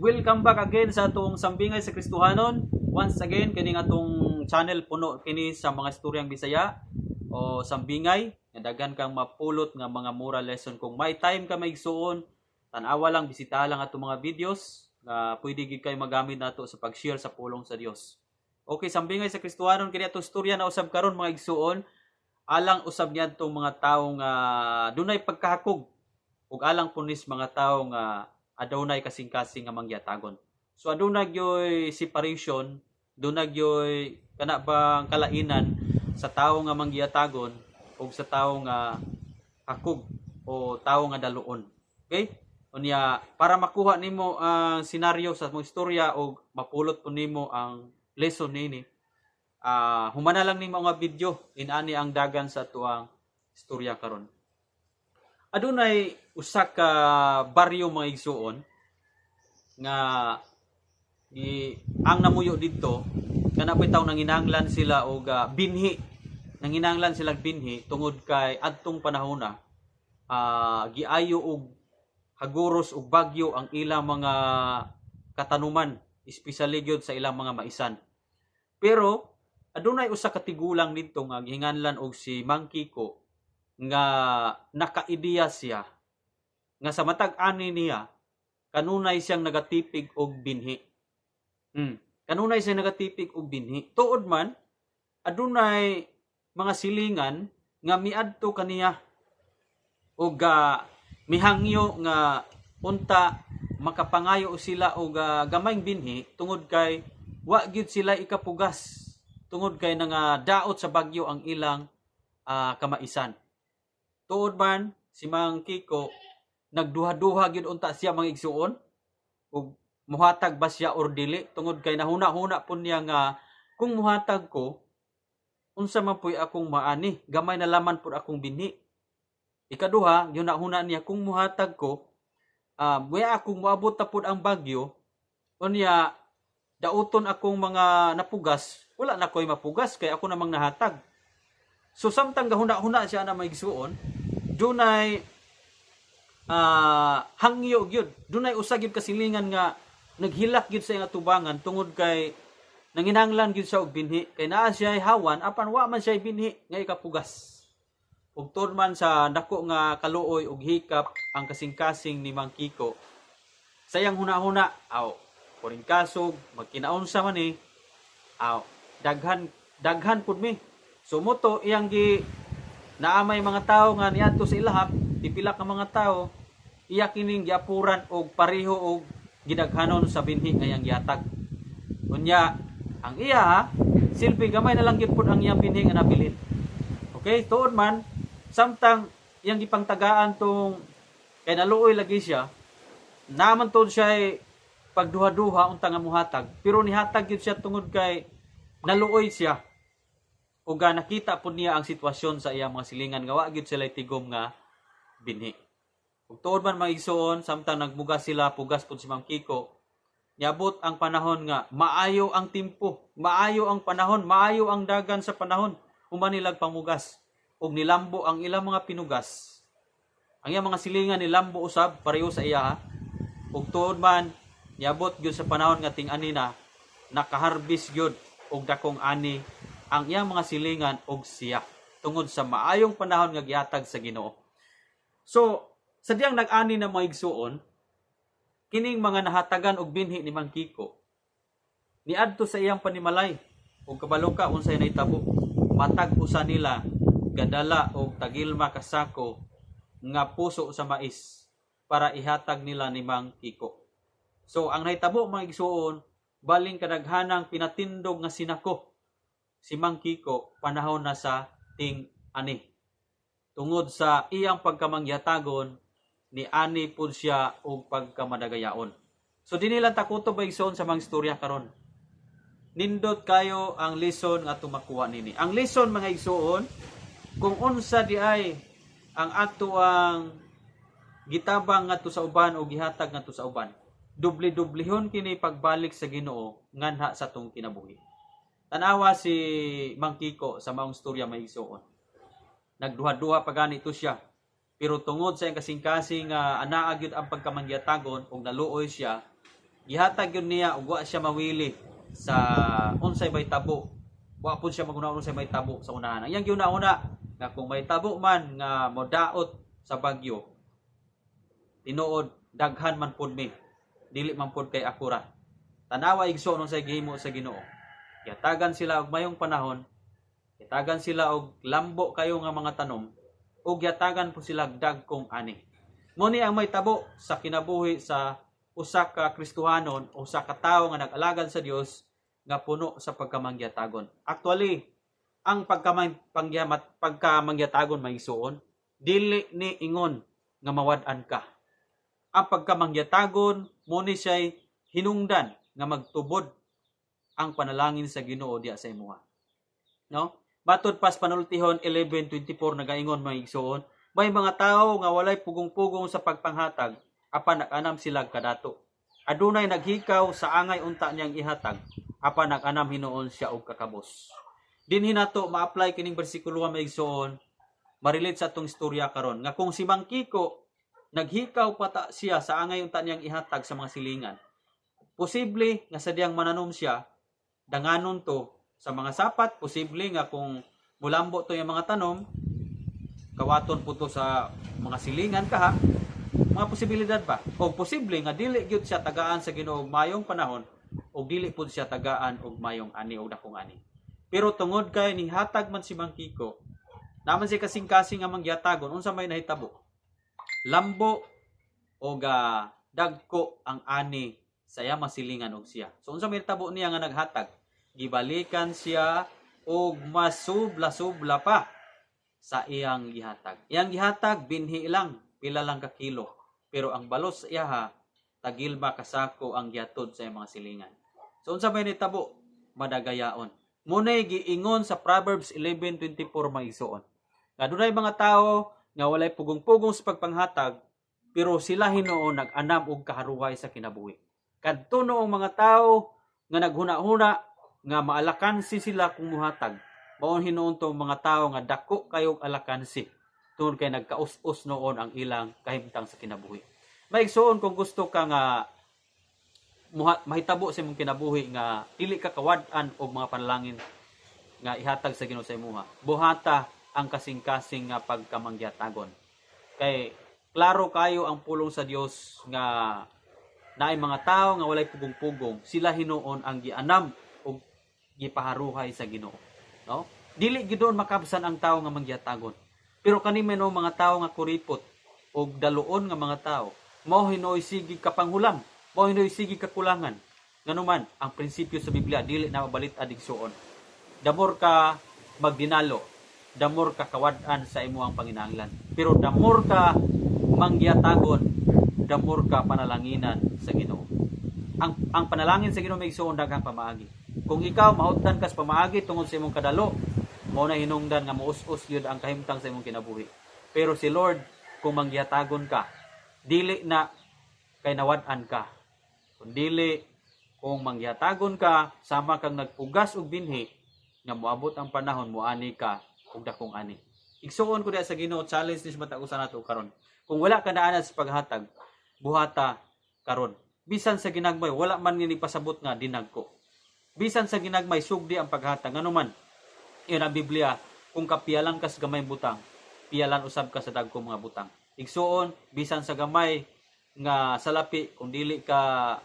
Welcome back again sa atong Sambingay sa Kristohanon. Once again, kini nga atong channel puno kini sa mga istoryang Bisaya o sambingay nga daghan kang mapulot nga mga moral lesson. Kung may time ka, maigsuon, tan-awa lang, bisita lang atong mga videos nga pwede gid kay magamit nato sa pag-share sa pulong sa Dios. Okay, Sambingay sa Kristohanon, kini atong istorya na usab karon, mga igsuon, alang usab niadtong mga tawo nga dunay pagkahakog ug alang punis mga tawo nga adunay kasing-kasing nga mangyatagon. So aduna gyoy separation, aduna gyoy kana bang kalainan sa tawo nga mangyatagon ug sa tawo nga hakog o tawo nga daluon. Okay? Unya, para makuha nimo ang senaryo sa mong istorya o mapulot po nimo ang lesson nini, humana lang nimo nga video, inani ang dagan sa tuang istorya karon. Adunay usa ka baryo, mga igsuon, nga ang namuyo didto kana bitaw nanginahanglan sila og binhi, nanginahanglan sila og binhi tungod kay adtong panahona giayo og haguros og bagyo ang ilang mga katanuman, especially gyud sa ilang mga maisan. Pero adunay usa ka tigulang didto nga gihinganlan og si Mang Kiko nga nakaideya siya nga sa matag ani niya kanunay siyang nagatipig og binhi. Kanunay siya nagatipig og binhi. Tuod man, adunay mga silingan nga miadto kaniya og mihangyo nga unta makapangayo sila og gamayng binhi tungod kay wa gyud sila ikapugas tungod kay nga daot sa bagyo ang ilang kamaisan. Tuod man, si Mang Kiko nagduha-duha gyud unta siya, mga igsuon, ug muhatag ba siya or dili, tungod kay nahuna-huna pud niya nga kung muhatag ko, unsa man puy akong maani, gamay na laman pud akong binhi. Ikaduha, yun, niya kung muhatag ko, muya akong moabot ta pud ang bagyo, unya dauton akong mga napugas, wala na ko'y mapugas kay ako namang nahatag. So samtang gahuna-huna siya na, mga igsuon, dunay hangyo gyud, dunay usa gyud kasilingan nga naghilak gyud sa iyang atubangan tungod kay nanginahanglan gyud siya og binhi kay naa siya hawan apan wa man siya binhi nga ikapugas. Ug tuod man, sa dako nga kaluoy ug hikap ang kasing-kasing ni Mang Kiko, sa iyang huna-huna, aw kuring kasog, magkinaunsa man ni, aw daghan daghan pud mi. So moto iyang gi naamay mga tawo nga niadto sa ilahap, pipila ka mga tawo, iya kining giapuran og pareho og gidaghanon sa binhi nga iyang gihatag. Unya ang iya silbi gamay na lang gyud pud ang iyang binhi nga nabilin. Okay, tuod man, samtang iyang gipangtagaan tong kay naluoy lagi siya, naman tuod siya ay pagduha-duha unta nga muhatag, pero nihatag gyud siya tungod kay naluoy siya ug nakita pud niya ang sitwasyon sa iyang mga silingan nga wa gyud sila tigom nga binhi. Ug tuod man, mga igsuon, samtang nagmugas sila, pugas pud si Mang Kiko, niabot ang panahon nga maayo ang timpo, maayo ang panahon, maayo ang dagan sa panahon, human nilag pamugas ug nilambo ang ilang mga pinugas. Ang iyang mga silingan nilambo usab pareho sa iya. Ug tuod man, niabot gyud sa panahon nga ting-ani na, nakaharvest gyud og dakong ani ang iyang mga silingan og siya tungod sa maayong panahon nga gihatag sa Ginoo. So, sa diyang nag-ani na, mga igsuon, kining mga nahatagan og binhi ni Mang Kiko niadto sa iyang panimalay ug kabalo ka unsay nahitabo? Matag usa nila gadala og tagilma ka sako nga puso sa mais para ihatag nila ni Mang Kiko. So ang nahitabo, mga igsuon, baling kadaghanang pinatindog nga sinako si Mang Kiko panahon na sa ting-ani. Tungod sa iyang pagkamangyatagon, ni ani pud siya og pagkamadagayaon. So dinhi lang takuto ba, igsoon, sa mga istorya karon. Nindot kayo ang lesson nga atong makuha nini. Ang lesson, mga igsuon, kung unsa di ay ang ato ang gitabang ngadto sa uban o gihatag ngadto sa uban, dubli-dublihon kini pagbalik sa Ginoo nganha sa atong kinabuhi. Tanawa si Mang Kiko sa maong storya, mga igsuon. Nagduha-duha pa gani to siya. Pero tungod sa iyang kasing-kasing nga anaa gyud ang pagkamangyatagon ug naluoy siya, Gihatag yun niya ug wa siya mawili sa unsay may tabo. Wa pud siya maguna unsay may tabo sa unahan. Ang iyang giuna-una nga kung may tabo man nga modaot sa bagyo, tinuod daghan man pud mi. Dili man pud kay akura. Tanawa, igsoon, unsay gihimo sa Ginoo. Gihatagan sila og mayong panahon, gihatagan sila og lambo kayo nga mga tanom, ug gihatagan po sila og dagkong ani. Mo ni ang may tabo sa kinabuhi sa usa ka Kristohanon o usa ka tawo nga nag-alagad sa Dios nga puno sa pagkamangyatagon. Actually, ang pagkamangyatagon, mga igsuon, dili ni ingon nga mawad-an ka. Ang pagkamangyatagon mo ni siya'y hinungdan nga magtubod ang panalangin sa Ginoo diya sa imuha. No? Matod pas Panultihon 11:24, nagaingon, mga igsuon, may mga tawo nga walay pugong-pugong sa pagpanghatag apan nag-anam sila kadato. Adunay naghikaw sa angay unta niyang ihatag apan nag-anam hinuon siya og kakabos. Dinhi nato ma-apply kining bersikulo, mga igsuon, ma-relate sa atong istorya karon nga kung si Mang Kiko naghikaw pa ta siya sa angay unta niyang ihatag sa mga silingan. Posible nga sa diyang mananom siya, danganon to sa mga sapat, posible nga kung mulambo to yung mga tanom, kawaton po to sa mga silingan kaha, mga posibilidad ba? O posible nga dili gyud siya tagaan sa Ginoo og mayong panahon o dili pud siya tagaan og mayong ani o dakong ani. Pero tungod kay nihatag man si Mang Kiko, naman si kasing-kasing nga mangyatagon, unsa may nahitabo? Lambo o ga dagko ang ani sa iya masilingan og siya. So unsa may nahitabo niya nga naghatag? Gibalikan siya og masubla-subla pa sa iyang gihatag. Iyang gihatag binhi lang, pila lang ka kilo. Pero ang balos sa iyaha, tagilma kasako ang gihatod sa iyang mga silingan. So unsa may nahitabo? Madagayaon. Muna'y giingon sa Proverbs 11:24, mga igsuon, nga dunay mga tao nga walay pugong-pugong sa pagpanghatag, pero sila hinuon nag-anam og kaharuhay sa kinabuhi. Kadto noong mga tao nga naghuna-huna nga maalakansi sila kung muhatag, maon hinuon tong mga tao nga dako kayog alakansi tungod kay nagkaus-us noon ang ilang kahimtang sa kinabuhi. Maigsuon, kung gusto ka nga mahitabo sa imong kinabuhi nga dili ka kawad-an og mga panalangin nga ihatag sa Ginoo sa imuha, buhata ang kasing-kasing nga pagkamangyatagon. Kay klaro kayo ang pulong sa Dios nga naay mga tao nga walay pugong-pugong, sila hinuon ang gianam og gipaharuhay sa Ginoo. No? Dili gid doon makabsan ang tao nga mangyatagon. Pero kani man mga tao nga kuripot og daluon nga mga tao, mao hinuoy sige kapanghulam, mao hinuoy sige kakulangan. Nganuman, ang prinsipyo sa Biblia dili na mabalit-ad, igsuon. The more ka magdinalo, the more ka kawad-an sa imuhang panginahanglan. Pero the more ka mangyatagon, the more ka panalanginan sa Ginoo. Ang panalangin sa Ginoo, may igsuon, daghang pamaagi. Kung ikaw mahutdan kas pamaagi tungod sa imong kadalo, mao na hinungdan nga muus-us gyud ang kahimtang sa imong kinabuhi. Pero si Lord, kung mangyatagon ka, dili na kay nawad-an ka. Kung dili, kung mangyatagon ka, sama kang nagpugas og binhi, nga moabot ang panahon, moani ka og dakong ani. Igsuon ko diha sa Ginoo, challenge ni sa matag usa nato karon. Kung wala ka naanad sa paghatag, buhata karon. Bisan sa ginagmay, wala man ni pasabot nga dinagko. Bisan sa ginagmay, sugdi ang paghatag. Ngano man, yun ang Biblia, kung kapiyalan ka sa gamay butang, piyalan usab ka sa dagko mga butang. Igsuon, bisan sa gamay nga salapi, kung dili ka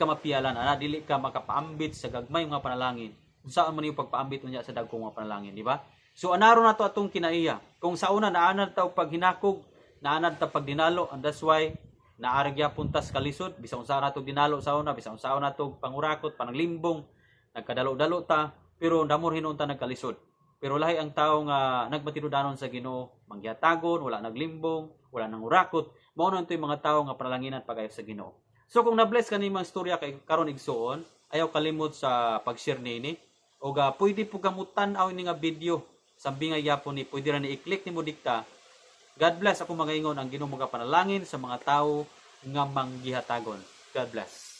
mapiyalan ana, dili ka makapaambit sa gagmay mga panalangin, unsaon man yung pagpaambit unya sa dagkong mga panalangin, di ba? So anaro na to atong kinaiya. Kung sa una naanad ta og paghinakog, naanad ta pagdinalo, and that's why naara gyapon tas kalisod. Bisan unsa na dinalo sa una, bisan unsaon na to pangurakot, pananglimbong, nagkadalo-dalo ta, pero damor hinuon ta nagkalisod. Pero lahi ang tao nga nagmatinudanon sa Ginoo, mangyatagon, wala naglimbong, wala nang urakot, mao na yung mga tao nga panalanginan pagayo sa Ginoo. So kung na-bless ka mga istorya kay karon, igsuon, ayaw kalimot sa pag-share niini. O ga pwede po kamutan-aw ini nga video. Sambi nga gyapon ni pwede ra ni i-click nimo dikta. God bless. Ako magaingon, ang Ginoo magapanalangin sa mga tao nga manggihatagon. God bless.